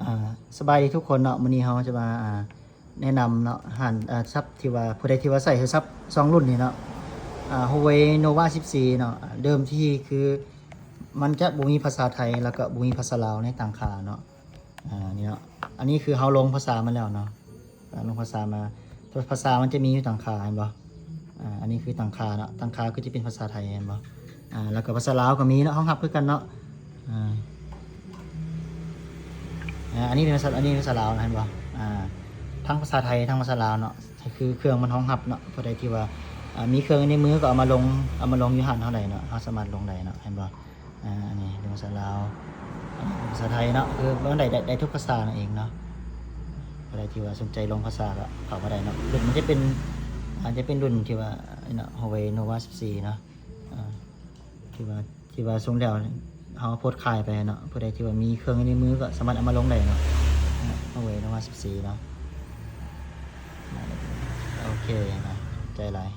ອ່າ ສະບາຍດີທຸກຄົນເນາະ, ມື້ນີ້ເຮົາຈະມາ ອ່າ ແນະນຳເນາະ ຮ້ານ ເອີ ສັບທີ່ວ່າ ຜູ້ໃດທີ່ວ່າໃຊ້ໂທລະສັບສອງລຸ້ນນີ້ເນາະ ອ່າ Huawei Nova ສິບສີ່ເນາະ. ເດີມທີຄືມັນຈະບໍ່ມີພາສາໄທ ແລ້ວກໍບໍ່ມີພາສາລາວໃນຕັ້ງຄ່າເນາະ. ອ່າ ນີ້ເນາະ ອັນນີ້ຄືເຮົາລົງພາສາມາແລ້ວເນາະ, ອ່າ ລົງພາສາມາ ພາສາມັນຈະມີຢູ່ຕັ້ງຄ່າ ເຫັນບໍ່? ອ່າ ອັນນີ້ຄືຕັ້ງຄ່າເນາະ, ຕັ້ງຄ່າຄືຈະເປັນພາສາໄທ ເຫັນບໍ່? ອ່າ ແລ້ວກໍພາສາລາວກໍມີເນາະ, ຮອງຮັບຄືກັນເນາະ. ອ່າ ອ່າ ອັນນີ້ເປັນພາສາ ອັນນີ້ພາສາລາວນະ ເຫັນບໍ່? ອ່າ ທັງພາສາໄທ ທັງພາສາລາວເນາະ, ຄືເຄື່ອງມັນຮອງຮັບເນາະ. ຜູ້ໃດທີ່ວ່າ ອ່າ ມີເຄື່ອງຢູ່ໃນມືກໍເອົາມາລົງ ເອົາມາລົງຢູ່ຮ້ານເຮົາໄດ້ເນາະ, ເຮົາສາມາດລົງໄດ້ເນາະ ເຫັນບໍ່? ອ່າ ອັນນີ້ເປັນພາສາລາວ ອັນນີ້ເປັນພາສາໄທເນາະ, ຄືມັນໄດ້ ໄດ້ ໄດ້ທຸກພາສານັ້ນເອງເນາະ. ຜູ້ໃດທີ່ວ່າສົນໃຈລົງພາສາກໍເຂົ້າມາໄດ້ເນາະ. ລຸ້ນມັນຈະເປັນ ອາດຈະເປັນລຸ້ນທີ່ວ່າ ເນາະ Huawei Nova ສິບສີ່ເນາະ, ອ່າ ທີ່ວ່າ ທີ່ວ່າສົ່ງແລ້ວເຮົາໂພສຂາຍໄປເນາະ. ຜູ້ໃດທີ່ວ່າມີເຄື່ອງຢູ່ໃນມືກໍສາມາດເອົາມາລົງໄດ້ເນາະ, ເນາະ Huawei Nova ສິບສີ່ເນາະ. ໂອເຄເນາະ, ຂອບໃຈຫຼາຍ.